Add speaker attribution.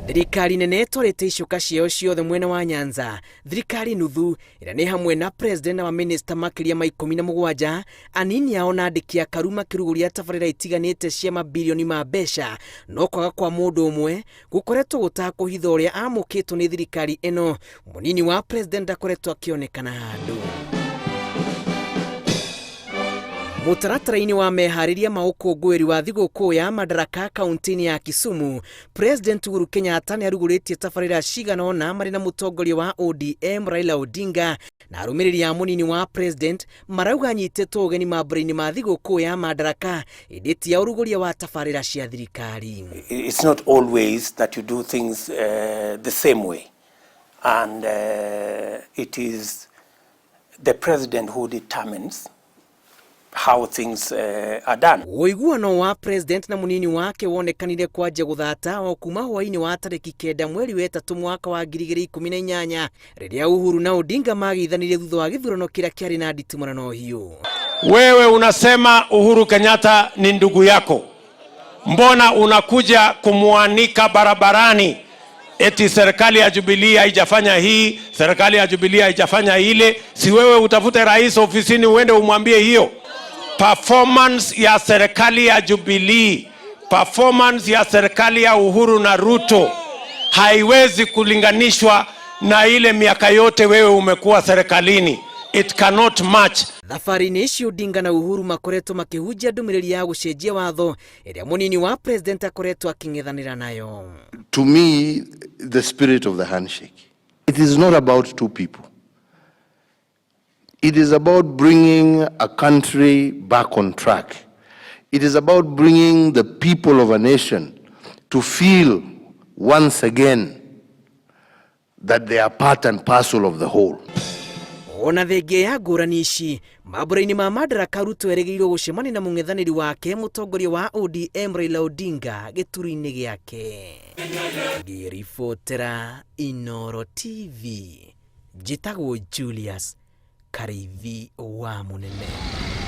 Speaker 1: Thirikari nene ĩtwarĩte icoka ciayo ciothe mwena wa Nyanza. Thirikari nuthu ĩrĩa nĩ hamwe na president na mamĩnĩsta makĩria ma 17, anini ao na andĩki a karu makĩrugũria tabarĩra itiganĩte cia mabirioni ma mbeca, no kwaga kwa mũndũ ũmwe gũkoretwo gũtakũhitha ũrĩa amũkĩtwo nĩ thirikari ĩno. Mũnini wa president ndakoretwo akĩonekana handũ. Mũtaratara-inĩ wa meharĩria ma ũkũngũĩri wa thigũkũ ya Madaraka kaunti-inĩ ya Kisumu, President Uhuru Kenyatta nĩ arugũrĩtie tabarĩra cigana ũna marĩ na mũtongoria wa ODM Raila Odinga na arũmĩrĩri a mũnini wa president marauga anyitĩtwo ũgeni mambura-inĩ ma thigũkũ ya Madaraka ĩndĩ ti ya ũrugũria wa tabarĩra cia thirikari.
Speaker 2: It's not always that you do things the same way, and it is the president who determines how things are done.
Speaker 1: Ũiguano wa president na mũnini wake wonekanire kwanjia gũthata o kuma hwainĩ wa tarĩki 9 mweri wa 3 mwaka wa 2018 rĩrĩa Uhuru na Odinga mageithanirie thutha wa gĩthurano kĩrĩa kĩarĩ na nditimũrano hiũ.
Speaker 3: Wewe unasema Uhuru Kenyatta ni ndugu yako, mbona unakuja kumwanika barabarani eti serikali ya Jubilee haijafanya hii, serikali ya Jubilee haijafanya ile? Si wewe utafute rais ofisini uende umwambie hiyo. Performance ya serikali ya Jubilee, performance ya serikali ya Uhuru na Ruto haiwezi kulinganishwa na ile miaka yote wewe umekuwa serikalini. It cannot match.
Speaker 1: Thabarĩ-inĩ ici Odinga na Uhuru makoretwo makĩhunjia ndũmĩrĩri ya gũcenjia watho ĩrĩa mũnini wa president akoretwo akĩng'ethanĩra nayo.
Speaker 4: To me, the spirit of the handshake, it is not about two people. It is about bringing a country back on track. It is about bringing the people of a nation to feel once again that they are part and parcel of the whole.
Speaker 1: Ona thengia ya ngũrani ici, mambura-inĩ ma Madaraka Ruto erĩgĩrĩirwo gũcemania na mũng'ethanĩri wake mũtongoria wa ODM Raila Odinga gĩturu-inĩ gĩake. Ngĩribotera Inooro TV, njĩtagwo Julius Karĩithi wa Mũnene.